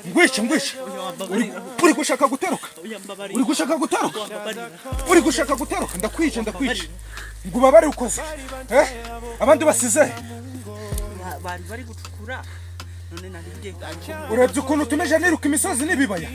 Ngwice, ngwice. Uri gushaka gutoroka, uri gushaka gutoroka, uri gushaka gutoroka. Ndakwica, ndakwica. Ngo ubabare ukoze, eh? Abandi basize. Bari bari gucukura, none nari ngiye. Urebye ukuntu utumeje niruka imisozi n'ibibaya.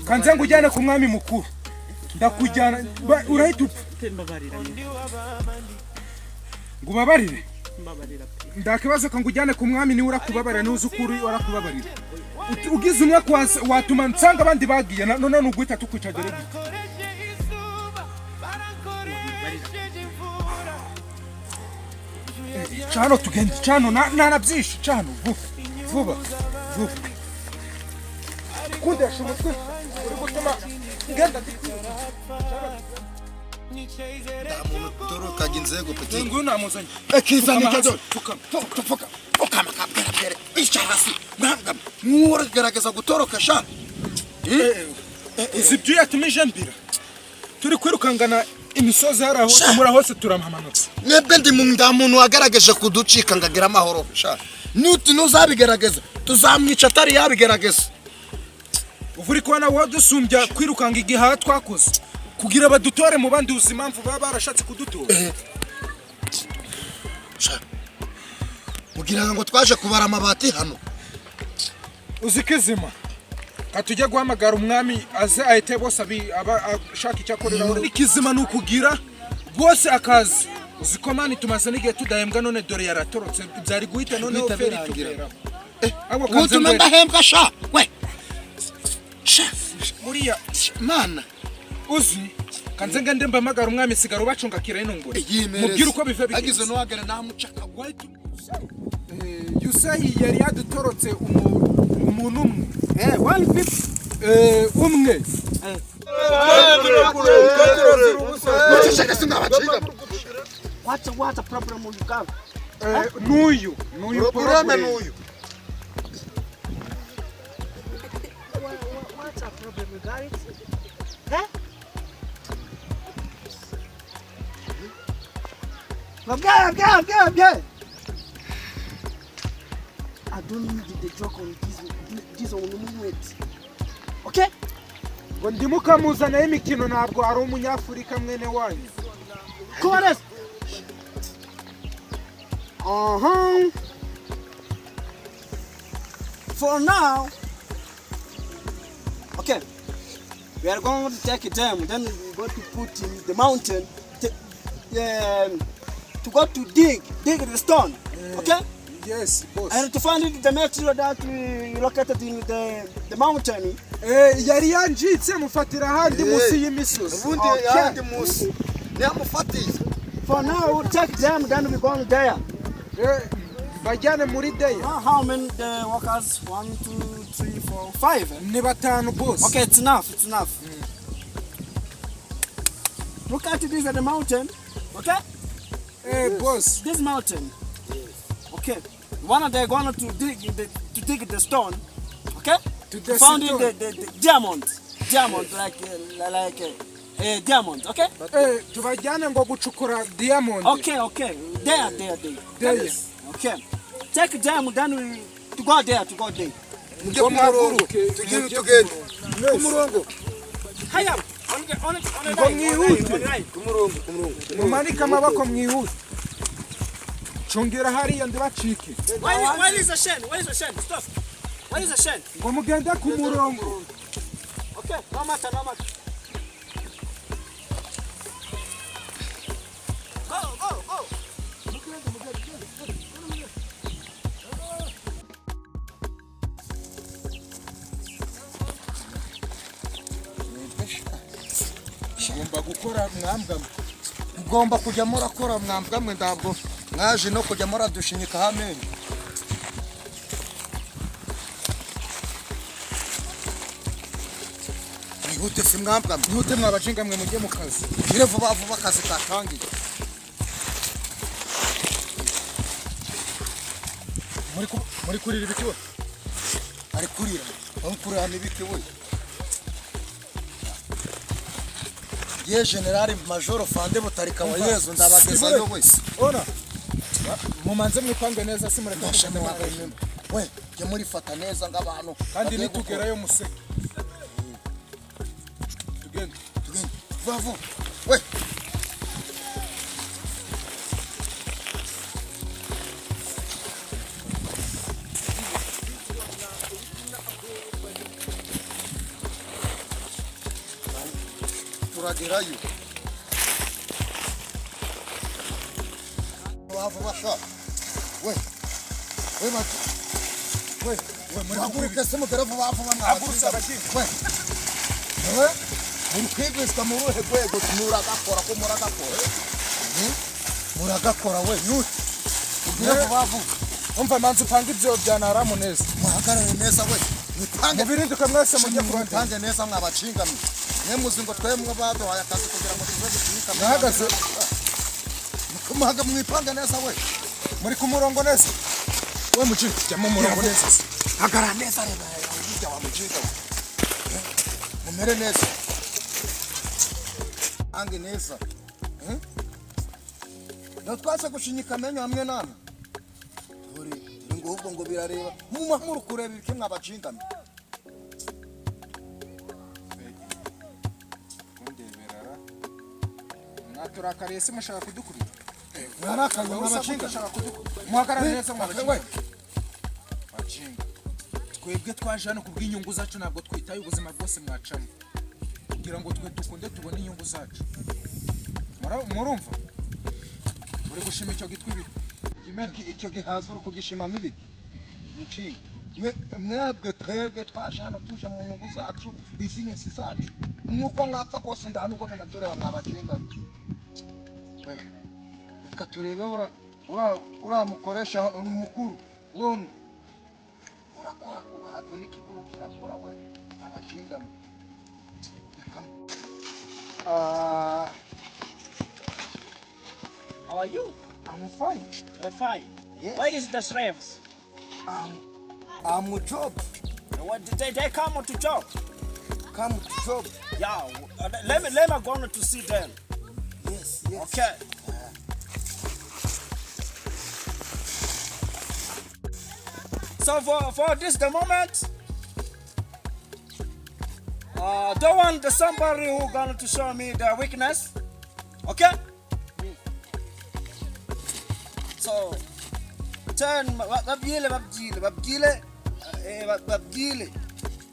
Kanze ngo ujyane ku mwami mukuru. Ndakujyana, urahita upfa. Mbabarira. Ngo ubabarire? Mbabarira pe. Ndakibazo ko ngujyane ku mwami, niwe urakubabarira, niwe uzi ukuri, warakubabarira. Ugize umwe watuma nsanga abandi bagiye, none nuguhita tukwica. Dore gute. Cano tugende, cano nanabyishe, cano vuba vuba vuba. Kundesha umutwe uri gutuma ngenda. Nta muntu utorokaga inzego, petit. Nguyu namuzanye. Ekizana. Pfukama Ikezo. hasi, pfukama. Pfuka, pfukama, kabwera bwere, icara hasi mwambwa, mwuragerageza gutoroka sha. Izi ibyo yatumije mbira turi kwirukangana imisozi hari aho Sha. tumura hose turamamanutse. Mwebwe ndi mu nda muntu wagaragaje kuducika ngo agire amahoro sha. Nuti nuzabigerageza tuzamwica atari yabigerageza. Uva uri kubona wowe dusumbya kwirukanga igihaha twakoze kugira badutore mu bandi. Uzi impamvu baba barashatse kudutora? Sha, mugira ngo twaje kubara amabati hano? Uzi ko izima katujya guhamagara umwami aze ahite bose aba ashaka icyo akoreraho. Ikizima ni ukugira bose akazi. Uzi ko man tumaze n'igihe tudahembwa, none dore yaratorotse, byari guhita noneho Guhita feri birangira. ituberaho. Ahubwo kanze Utume ndahembwa sha we sha. Buriya Mana. Uzi kanze ngende mbamagara umwami, sigara ubacunga kira ino ngore, mubwire uko biva agize bigenze. Nuhagera namucaka. Yusayi yari yadutorotse umuntu umwe. One people. Umwe. Muceceke, sinabacika. What's the problem you got? N'uyu n'uyu. Problème n'uyu. What's the problem you got it? Eh? Okay, okay. I don't need the joke on this on moment. Okay? Ngo ndimukamuzanaho imikino, ntabwo ari umunyafurika mwene wanyu. Chorus. Uh-huh. For now, okay, we are going to take them, then we go to put in the mountain to go to dig the stone, okay? Yes, boss. And to find it, the material that we located in the mountain. Yari yanjitse mufatira ahandi munsi y'imisozi. Ubundi Okay. yandi munsi ntiyamufatiye. For now, we take them, then we go there. Bajyane muri deya. How many the workers? One, two, three, four, five, eh? Ni batanu, boss. Okay, it's enough, it's enough. Look at this at the mountain, okay? Boss. This mountain. Okay. One of them going to dig the stone, okay? To the Found in stone. the diamond, diamond like diamond, okay? Tubajyane ngo gucukura diamond. Okay. There, there, there. There. Okay. Take them, then we to go there, to go there. Mujye ku murongo, tugende, tugende ku murongo. Hurry up! On the, on the, on the Ngo line, on the line, mwihute. on the line. Ku murongo, ku murongo. Mumanike amaboko mwihute, cungera hariya ndibacike. Where is the chain? Where is the chain? Stop. Where is the chain? Ngo mugende ku murongo. Okay, no matter, no matter. Go, go, go. Ugomba gukora mwambwa. Mugomba kujya murakora mwambwa mwe, ntabwo mwaje no kujya muradushinyikaho amenyo. Mwihute si mwambwa mwe. Mwihute mwabajinga mwe, mujye mu kazi. Gire vuba vuba, akazi katangiye. Muri kurira ibiki we? Ari kurira, bamukurira n'ibiki we? Ye generali majoro fande Butarika wa Yezu, ndabagezayo wese. Ona. Mumanze mwipange neza, si mureka Ndashaka kugenda. mwabashimwe we, jya murifata neza nk'abantu Kandi bagiye. nitugerayo museke. Tugende. Tugende vuba vuba we. Turagerayo vuba vuba sha. We, we, bati we, we, muhaguruke se, mugere vuba vuba. Hagurutse. Mwabashinga. Abashinga. We, we, muri kwigishwa mu ruhe rwego? Muragakora ko muragakora? Muragakora we, yuti ugire vuba vuba. Umva, manze upange ibyo bya naramu neza. Muhagarare neza we, mwipange. Mubirinduke mwese, mujye ku ruhande. Mwipange neza mwabacingamye mwe. Muzi ngo twemwe baduhaye akazi kugira ngo tuze gusunika. Nahagaze. Muhaga, mwipange neza we. Muri ku murongo neza? We mucinga. Jya mu murongo neza se. Hagarara neza, reba hirya wa mucinga we. Mumere neza, ange neza. Eh? No twase gushinyika amenyo hamwe namwe. Dore dore ngo ahubwo ngo birareba muma muri kureba ibiki mwabacingamye? Kundeberara, mwaturakariye se? Mushaka kudukubita? Mwarakaye. Wowe Mwabacinga. ushaka kudukubita? Muhagarare neza. We. Mwabachinga, bachinga, twebwe twaje hano kubw'inyungu zacu. Ntabwo twitaye ubuzima bwose mwacamo kugira ngo twe dukunde tubone inyungu zacu. Murumva muri gushima icyo gitwa ibi? Icyo gihaza uri kugishimamo ibiki, mucinga? Mwebwe, twebwe twaje hano tuje mu nyungu zacu, bizinesi zacu. Nk'uko mwapfa kose, nda nubwo ndatureba mwabacinga. We, reka turebe uriya mukoresha mukuru wundi urakora ku n'ikiguru kirakora we, abacinga. Reka. How are you? I'm fine. I'm fine. Yes. Where is the slaves? I'm a job. What did they come to job? Come to job. Yeah. Let me go on to see them. Yes. Okay. So for this the moment, don't want the somebody who going to show me their weakness. Okay? So turn babwile, babwile, babwile, babwile.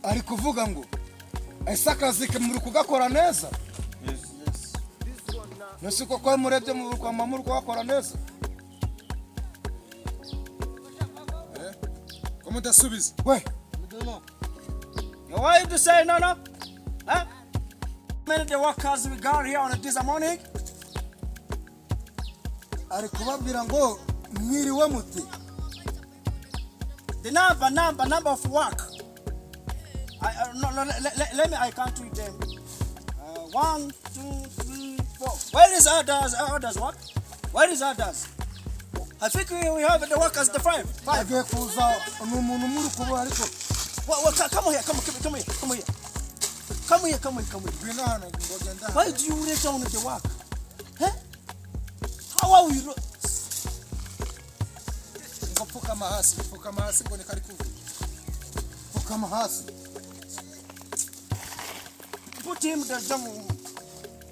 Ari kuvuga ngo ese akazi ke muri kugakora neza? Yes. Nese koko murebye muri kwa mama muri kugakora neza? Ko mudasubiza? We. Why you say no, no? Huh? Many the workers we got here on this morning? Ari kubabwira ngo mwiriwe muti. The number of work. No, no, let me, I count to them. One, two, three, four. Where is others? Others work? Where is others? I think we have the workers, the five. Five. Agiye kuza, ni umuntu muri kubura ariko. Well, come here, come, come, come here, come here. Come here, come here, come here. Ngwino hano, ngo genda hano. Why do you lay down the work? Huh? How are we? Ngo pfukama hasi, pfukama hasi, ngo niko ari kuvuga. Pfukama hasi. Put him the down.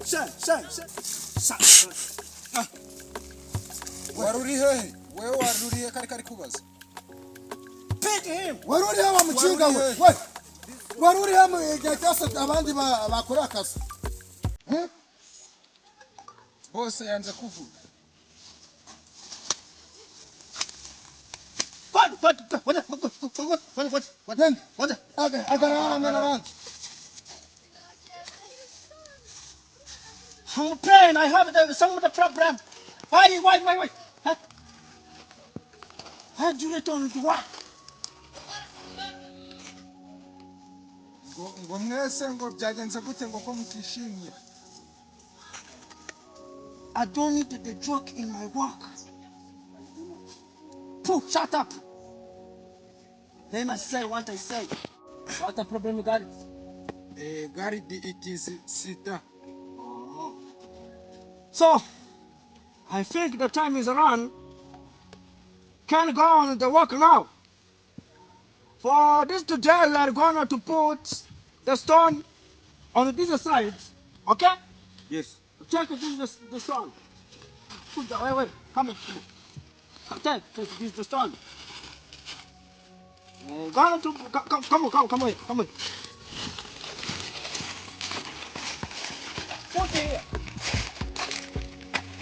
Shine, shine, shine. Shine. Ah. Wari uri hehe wewe? Wari uri hehe kari kubaza? Beat him. Wari uri he wa mukinga we? Wari uri We, wari uri he mu gihe cyose abandi bakora akazi? Bose yanze kuvuga. Go, go, go, go, go, go, go, go, go, go. Genda. Go. Hagarara hamwe n'abandi. I'm praying. I have some of the problem. Why? Huh? How do you return to work? Ngo mwese ngo byagenze gute, ngo ko mutishimye? I don't need the joke in my work. Pooh, shut up. Let me say what I say. What the problem you got? Guard, it is sita. So, I think the time is run. Can go on the work now. For this today, we are going to put the stone on this side. Okay? Yes. Check this is the stone. Put the, wait, wait, come here. Come here. Take, take this the stone. Going to come, come, come, come, come here, come here. Put it here.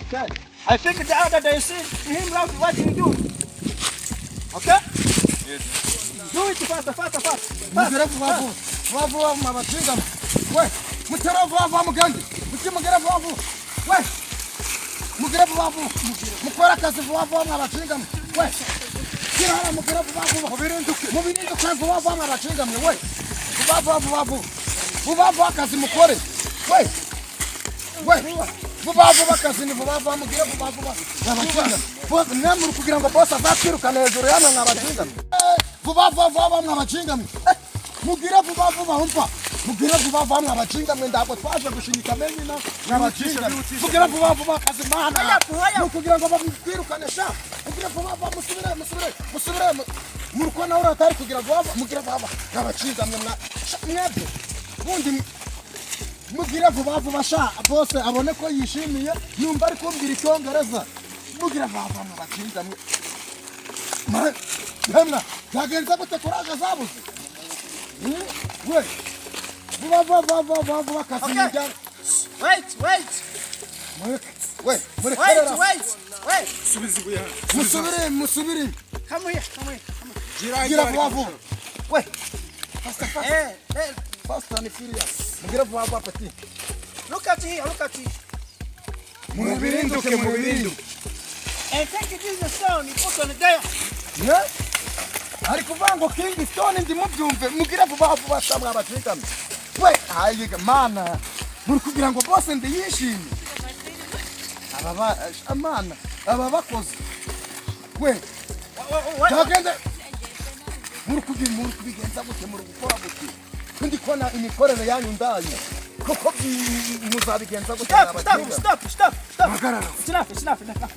Okay. I think the other day see him like what you do. Okay? Yes. Do it faster, faster, faster. Mugere vuba vuba vuba vuba mwabacinga we, mutere vuba vuba, mugende muti, mugere vuba vuba we, mugere vuba vuba, mukore akazi vuba vuba mwabacinga we. Kirara, mugere vuba vuba, Mubirinduke. Mubirinduke vuba vuba mwabacinga mwe we, vuba vuba, vuba vuba, vuba vuba, akazi mukore we, we, vuba vuba, akazi ni vuba vuba, mugire vuba vuba mwabacinga mwe. Muri kugira ngo boss azatwirukane hejuru yamwe mwabacinga mwe. Vuba vuba vuba mwabacinga mwe. Mugire vuba vuba, umva, mugire vuba vuba mwabacinga mwe. Ntabwo twaje gushinyika amenyo mwabacinga mwe. Mugire vuba vuba akazi mana ni ukugira ngo batwirukane sha. Mugire vuba vuba, musubire, musubire, musubire. Muri kubona uriya atari kugira vuba vuba. Mugire vuba vuba mwabacinga mwe, sha, mwebwe bundi mugire vuba vuba sha, bose abone ko yishimiye, yumva ari kumbwira Icyongereza. Mugire vuba vuba mwabacinga mwe. Hemna byagenze gute? Courage zabuze. We, vuba vuba vuba vuba vuba vuba akazi. Okay. Mujyane. Wait, wait, We, wait, murekerera. Wait, wait. Subiza ibuye hano. Musubire, musubire. Come here, come here, come here. Gira. Gira vuba vuba we, faster, faster. Eh, eh, Fast and furious, mugire vuba vuba, petit. Look at here, look at here. Mubirinduke, mubirinduke. And take this stone, you put on there. Ne? Ari kuvuga ngo king stone, ndimubyumve. Mugire vuba vuba sha mwabacinga we. Ayiga mana, muri kugira ngo bose ndiyishimye. Aba ba amana, aba bakozi we. What, what, Byagende muri kugira, muri kubigenza gute? Muri gukora gute? Ndi kubona imikorere yanyu ndayo koko muzabigenza gute? Stop, stop, mwabacinga? Stop, stop, stop. Hagarara. It's enough, it's enough, enough.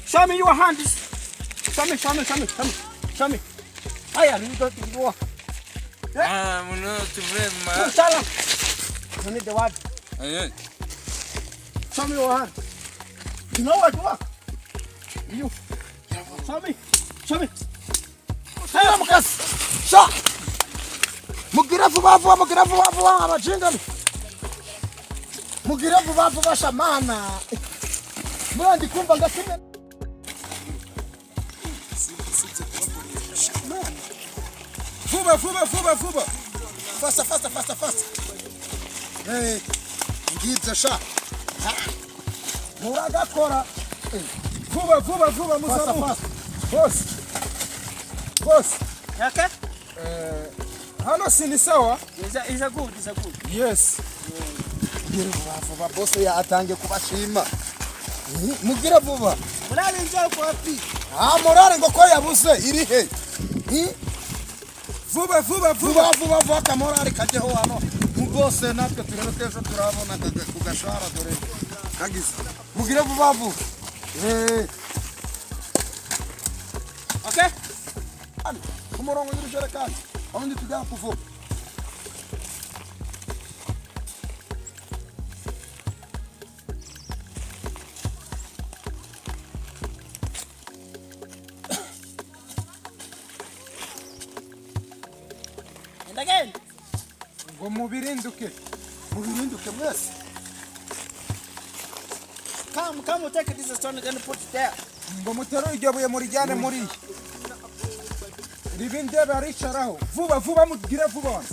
Show me your hands. Show me, show me, show me, show me, show me. Aya, you got to go. Ah, no, tu No, shut up. You need the word. Show me your hand. You know what work? You. Show me. Show me. Shyira mu kazi sha, mugire vuba vuba, mugire vuba vuba abacinga, mugire vuba vuba sha mana. Murandi kumva ndakimwe. Vuba vuba vuba vuba. Faster, faster, faster, faster. Hey, ngibyo sha. Ha. Muragakora. Vuba vuba vuba. Faster. Muzamuke. Faster. Boss, boss. Okay? Hano si ni sawa? It's a good, it's a good. Yes. Mugire vuba vuba, boss yatangiye kubashima. Mugire vuba. Morale njoo kwa wapi? Ah, morale ngo ko yabuze iri he? Vuba vuba vuba. Vuba vuba vuba, akamorale kajyeho hano mu bose, natwe turebe ko ejo turabona ku gashahara. Dore kagize, mugire vuba vuba. Eh. Okay? Hano, ku murongo w'irujerekani aho ndi tujya kuvuga. And again. Ngo mubirinduke. Mubirinduke mwese. Come, come, take this stone and then put it there. Ngo muterure iryo buye murijyane muri riba indebe aricaraho. Vuba vuba, mugire vuba.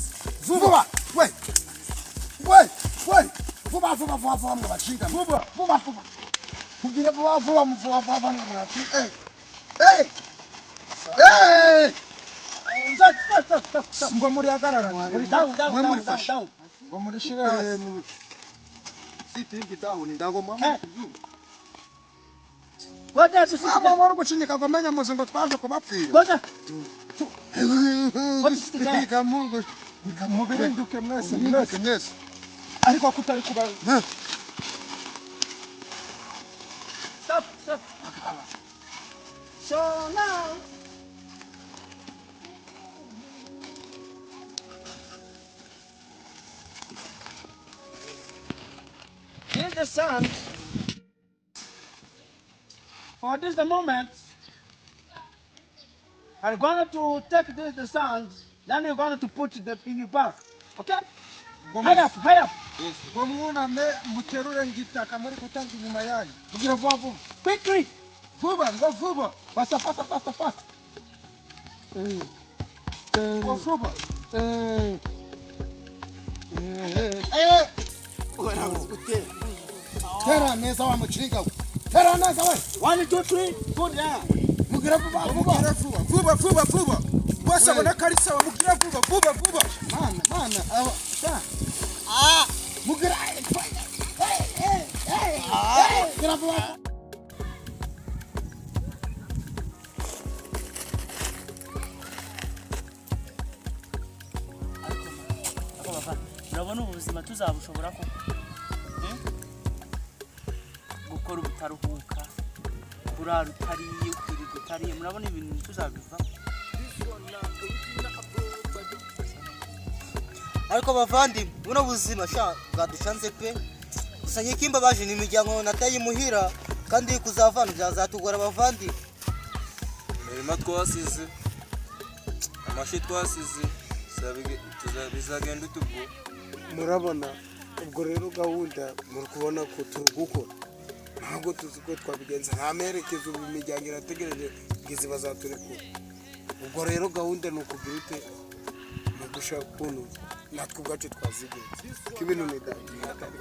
Vuba we, we, we, vuba vuba vuba vuba mwabashinga. Vuba. Vuba vuba, mugire vuba vuba, vuba vuba mwabashinga. Eh eh eh. Stop, stop, stop, stop, stop. Ngo murihagarara. Down, down, Mwe down, down, murifashe. down. Ngo murishire hasi. Sitting down ndagomba. Eh. Go there to sit Aba there. bari gucinyika bamenya muzi ngo twaje kubapfira. Go there. Go to sit there. Mungu. Mubirinduke mwese. Mwese mwese. Ariko kutari kuba. So now, here's the sand. For this the moment, I'm going to take this the sand, then you're going to put the in your bag. Okay? Hurry up, hurry up. Ngo mwuname muterure ngitaka muri gutanga inyuma yanyu. Kugira vuba vuba. Quickly. Vuba ngo vuba. Fasta fasta fasta fasta. Ngo vuba. Eh. Tera neza wa muchinga we. Tera neza we. One, two, three, put there. Mugira vuba vuba. Mugira vuba vuba vuba vuba. Bose abona ko ari sawa, mugira vuba vuba vuba. Mana mana aba sha. Ah. Mugira eh eh eh. Mugira vuba. Ariko bava, urabona ubu buzima tuzabushobora koko? Gukora ubutaruhuka, kurara utariye, ukirirwa utariye, murabona ibintu tuzabiva. Ariko bavandi, buno buzima sha bwadushanze pe. Gusa nyikimba baje ni imiryango natayimuhira kandi kuzavana byazatugora bavandi. Imirima twasize, amashi twasize, bizagenda utubwo. Murabona ubwo rero gahunda muri kubona ko turi gukora, ntabwo tuzi ko twabigenza, nta merekezo, ubu imiryango irategereje ngizi bazaturekura. Ubwo rero gahunda ni ukugira ute, ni ugushaka ukuntu natwe ubwacu twazigenza, kuko ibintu ni hatari.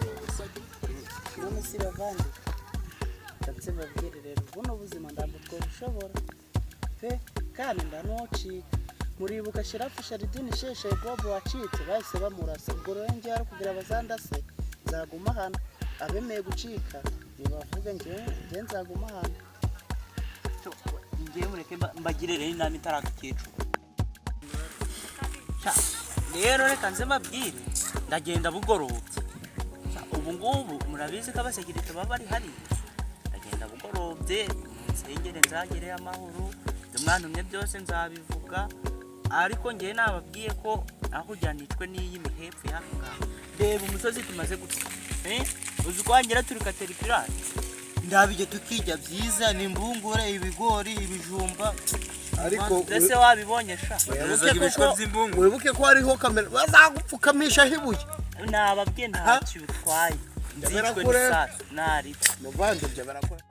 None si bavandi, ndetse babwire rero buno buzima ntabwo twabushobora pe, kandi ndanocika. Muribuka Shirafu Sharidini Sheshe Bobo wacitse, bahise bamurasa. Ubwo rero njyewe ari kugira bazandase, nzaguma hano. Abemeye gucika nibavuge, njyewe nzaguma hano. Njyewe mureke mbagire rero inama itaragakecuru. Rero reka nze mbabwire, ndagenda bugorobye. Ubu ngubu murabizi ko abasekirite baba bari hariya. Ndagenda bugorobye, nsengere nzagere amahoro, ibyo mwantumye byose nzabivuga, ariko njyewe nababwiye ko aho kugira nicwe n'iyi mihepfo y'aha ngaha. Reba umusozi tumaze guca. Uzi ko wangira turi kateripirari? Ndabijye tukijya byiza ni imbungure, ibigori, ibijumba. Ariko mbese wabibonye sha? Wibuke ko hariho kamera bazagupfukamisha ibuye. Nababwiye ntacyo bitwaye. Nzicwe n'isasu nariko. Muvandi ibyo barakora.